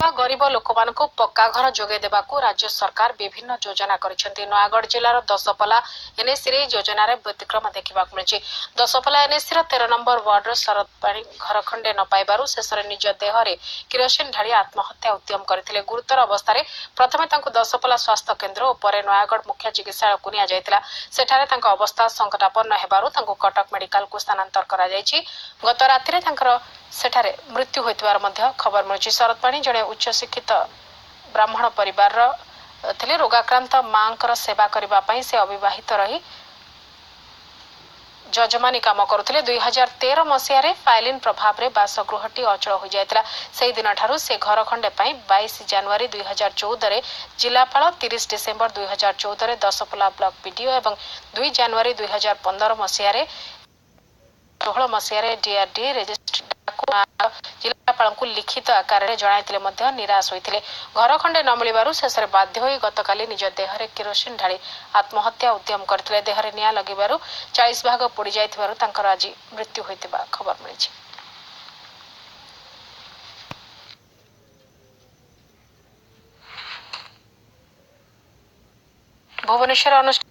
ଗରିବ ଲୋକମାନଙ୍କୁ ପକ୍କା ଘର ଯୋଗାଇ ଦେବାକୁ ରାଜ୍ୟ ସରକାର ବିଭିନ୍ନ ଯୋଜନା କରିଛନ୍ତି। ନୟାଗଡ଼ ଜିଲ୍ଲାର ଦଶପଲା ଏନ୍ଏସିରେ ଏହି ଯୋଜନାରେ ବ୍ୟତିକ୍ରମ ଦେଖିବାକୁ ମିଳିଛି। ଦଶପଲା ଏନ୍ଏସିର 13 ନମ୍ବର ୱାର୍ଡର ଶରତ ପାଣି ଘର ଖଣ୍ଡେ ନ ପାଇବାରୁ ଶେଷରେ ନିଜ ଦେହରେ କିରୋସିନ ଢାଳି ଆତ୍ମହତ୍ୟା ଉଦ୍ୟମ କରିଥିଲେ। ଗୁରୁତର ଅବସ୍ଥାରେ ପ୍ରଥମେ ତାଙ୍କୁ ଦଶପଲା ସ୍ୱାସ୍ଥ୍ୟ କେନ୍ଦ୍ର ଓ ପରେ ନୟାଗଡ଼ ମୁଖ୍ୟ ଚିକିତ୍ସାଳୟକୁ ନିଆଯାଇଥିଲା। ସେଠାରେ ତାଙ୍କ ଅବସ୍ଥା ସଙ୍କଟାପନ୍ନ ହେବାରୁ ତାଙ୍କୁ କଟକ ମେଡିକାଲକୁ ସ୍ଥାନାନ୍ତର କରାଯାଇଛି। ଗତ ରାତିରେ ତାଙ୍କର ସେଠାରେ ମୃତ୍ୟୁ ହୋଇଥିବାର ମଧ୍ୟ ଖବର ମିଳୁଛି। ଶରତ ପାଣି ଜଣେ ଉଚ୍ଚଶିକ୍ଷିତ ବ୍ରାହ୍ମଣ ପରିବାରର ଥିଲେ। ରୋଗାକ୍ରାନ୍ତ ମାଙ୍କର ସେବା କରିବା ପାଇଁ ସେ ଅବିବାହିତ ରହି ଯଜମାନି କାମ କରୁଥିଲେ। 2013 ମସିହାରେ ଫାଇଲିନ୍ ପ୍ରଭାବରେ ବାସଗୃହଟି ଅଚଳ ହୋଇଯାଇଥିଲା। ସେହିଦିନଠାରୁ ସେ ଘର ଖଣ୍ଡେ ପାଇଁ 22 ଜାନୁଆରୀ 2014ରେ ଜିଲ୍ଲାପାଳ, 30 ଡିସେମ୍ବର 2014ରେ ଦଶପଲା ବ୍ଲକ ବିଡିଓ ଏବଂ 2 ଜାନୁଆରୀ 2015 ମସିହାରେ 16 ମସିହାରେ ଡିଆର୍ଡିଏ ରେଜିଷ୍ଟ୍ରି ଜିଲ୍ଲାପାଳଙ୍କୁ ଲିଖିତ ଆକାରରେ ଜଣାଇଥିଲେ ମଧ୍ୟ ନିରାଶ ହୋଇଥିଲେ। ଘର ଖଣ୍ଡେ ନ ମିଳିବାରୁ ଶେଷରେ ବାଧ୍ୟ ହୋଇ ଗତକାଲି ନିଜ ଦେହରେ କିରୋସିନ ଢାଳି ଆତ୍ମହତ୍ୟା ଉଦ୍ୟମ କରିଥିଲେ। ଦେହରେ ନିଆଁ ଲଗିବାରୁ 40 ଭାଗ ପୋଡ଼ି ଯାଇଥିବାରୁ ତାଙ୍କର ଆଜି ମୃତ୍ୟୁ ହୋଇଥିବା ଖବର ମିଳିଛି। ଭୁବନେଶ୍ୱର ଅନୁଷ୍ଠିତ